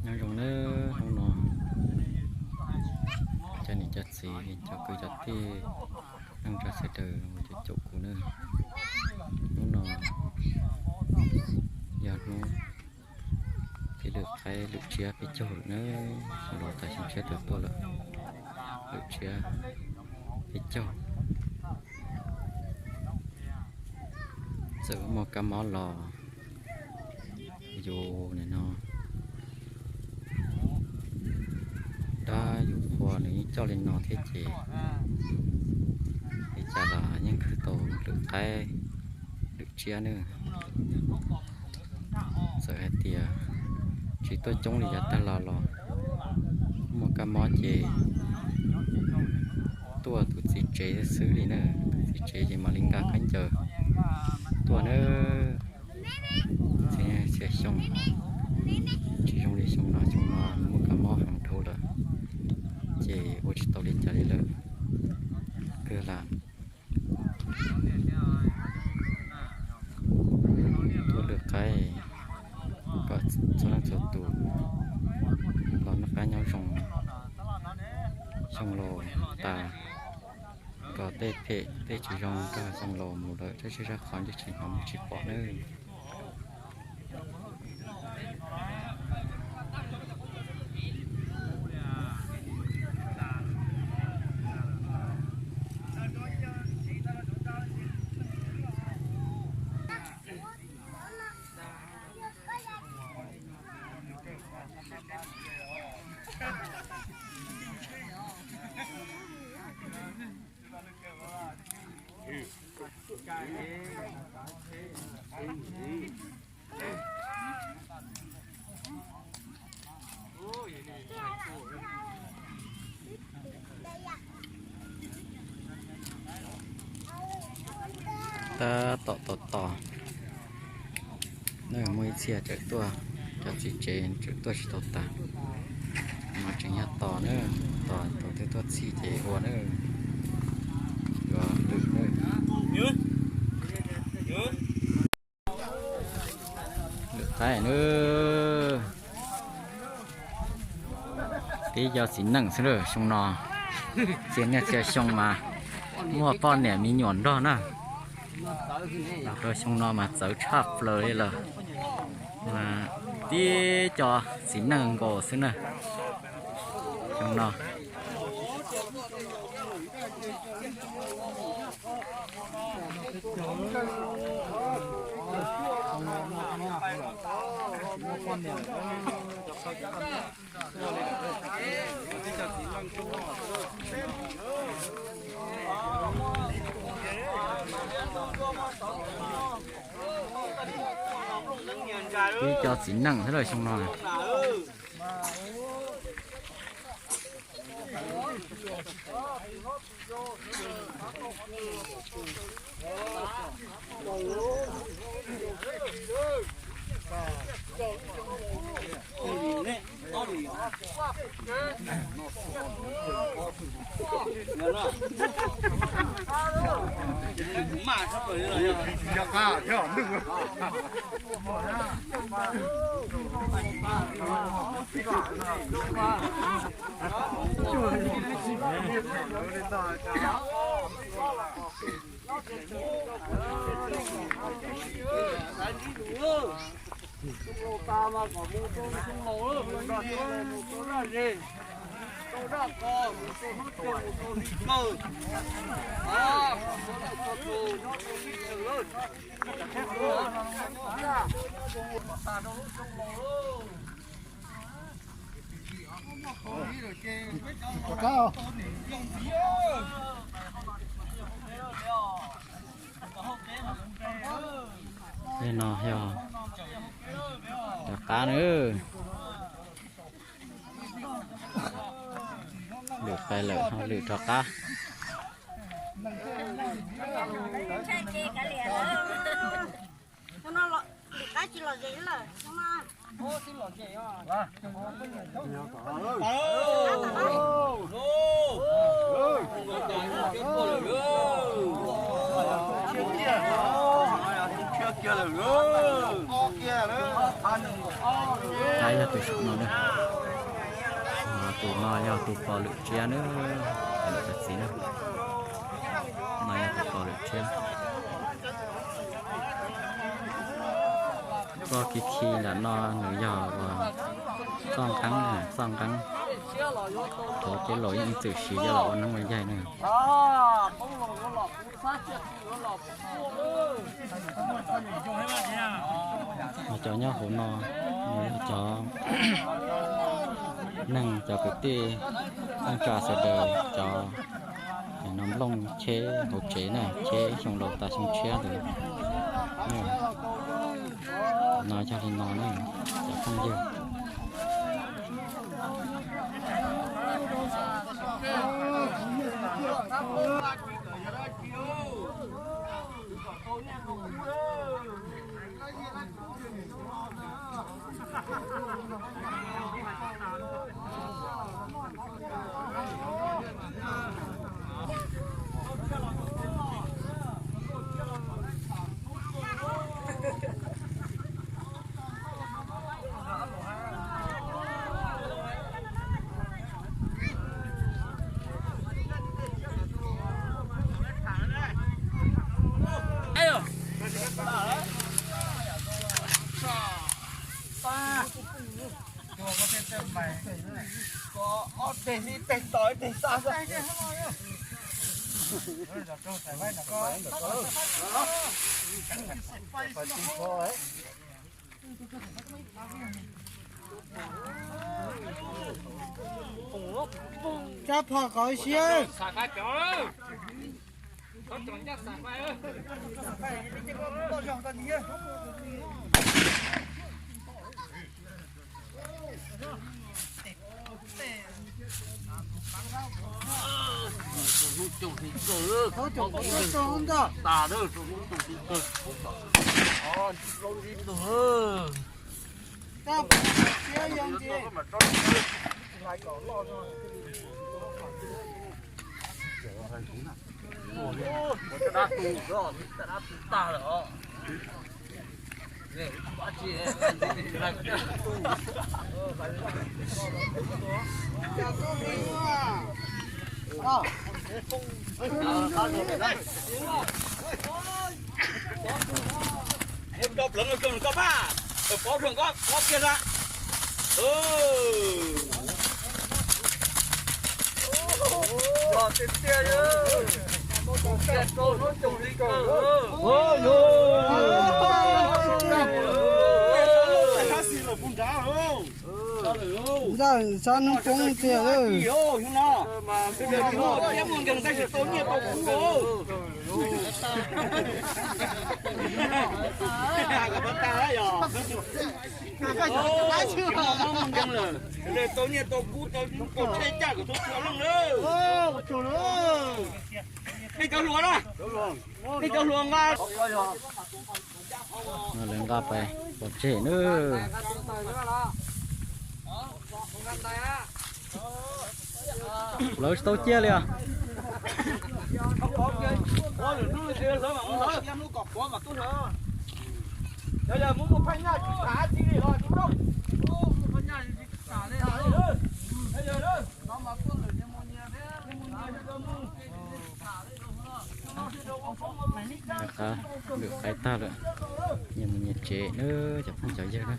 Nyob zoo nawb, hnub no cov niam cov txiv, cov kwv cov tij, neej tsa sawv daws uas caum kuv nawb. Hnub no yog hnub peb lwm qaib lwm tsiab peb caug lawm nawb, los tas xyoo tshiab tawm tuaj lawm, lwm tsiab peb caug. Txawm muaj kab mob los yus nim no dab yus qhua nws yeej coj li no thiab ces li cas los yeej khwv tau lwm qaib lwm tsiab nawb. Txawm hais tias tsis tuaj coob li yav tag los los muaj kab mob ces tuaj tus txiv tsev xwb li na. Txiv tsev ces mam li nkag khaub ncaws tuaj nawb. Txhia xyoo tsis zoo li xyoo no, xyoo no muaj kab mob heev dhau lawm ces ua tsis tau li cas li lawm. Kawg lam tuaj lwm qaib kom txhua leej txhua tus los noj qab nyob zoo, xyoo laus tas kom tej phem tej tsis zoo rau xyoo laus mus lawm, zaj siab zaj qhov ntsej tsis hnov mus tsis pom nawb. Tab tom tos tos na, muaj ib txhia tseem tuaj, cov txiv tsev tseem tuaj tsis tau tas, mas tseem yog tos na, tos tus twg tuaj txhij ces ua na, yuav lwm na. Lwm qaib na, tib co txiv neej xwb lawm xyoo no, txhia niaj txhia xyoo mas muaj poj niam me nyuam nrog na. Los rau xyoo no mas txawv tshaj plaws li lawm, mas tib co txiv neej nkaus xwb na xyoo no. Tib co txiv neej thiab lawm xyoo no. Tej no yog rov qab na. Lwm pais lawm ho lwm rov qab. Yog tus saum no na. Tus no yog tus pos lwm tsiab na, cov niam cov txiv na. No yog tus pos lwm tsiab. Txoj kev khi ntawm no nws yog uas txoj nqeeb, txoj nqeeb. Thaum tej laus yeej ib txwm siv coj los ua neeb ua yaig na. Cov nyob hauv no, cov neeg, cov kwv tij, neej tsa sawv daws, cov no nplooj cheb hauv tsev na, cheb xyoo laus tas xyoo tshiab ntawd. No yog li no ne, cov phooj ywg. Rab phom kom siab. Hnub coog hli kawg, hnub coog hli kawg, tas lawm, hnub coog hli kawg. Ntsis laub ntsis lug. Cov dab tu, cov dab tu tag lawm os. Rau plawv no rau koj pab, pov rau koj pov kiag la. Los tiag tiag, mus kiag rau hnub coog hli kawg. Ntsaj sab hnub poob tiag. Thiab muaj nkeeg tab sis tau nyiaj tau kub. Tau nyiaj tau kub tau tsheb caj kom tau txhua leej lawm. Nej cov hluas na, nej cov hluas nqa. Lawv nqa pais pov tseg na. Lawv tsis tau ciaj li os. Rov qab lwm qaib tag lawm, nyias mus nyias tsev na cov phooj cov ywg na.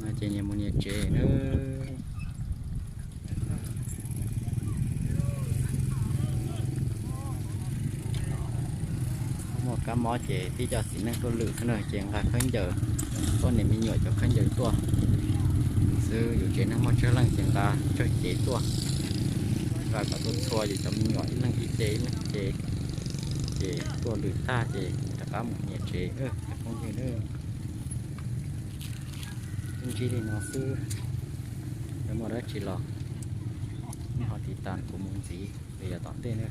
No ces nyias mus nyias tsev na. Muaj kab mob ces tib co txiv neej tuaj lwm xwb na ces nqa khaub ncaws, tuaj niam me nyuam cov khaub ncaws tuaj xwb. Yus tsev neeg muaj tsawg leej ces nqa tsawg cev tuaj, nqa kom tuaj txhua yus cov me nyuam ib leeg ib cev ib leeg cev. Ces tuaj lwm tag ces rov qab mus nyias tsev cov phooj ywg na. Ntsib li no xwb, yog muaj dab tsi los nej ho tiv tas kuv mus ntxiv rau yav tom ntej na.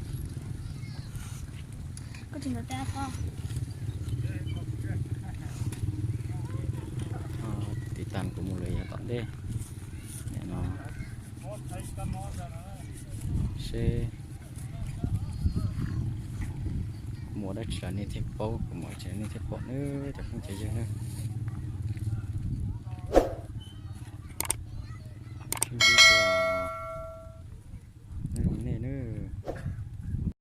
Tiv tas kuv mus rau yav tom ntej no. Seb kuv mus ua dab tsi los nej thiaj paub, kuv mus ua dab tsi nej thiaj pom nawb cov phooj cov ywg nawb.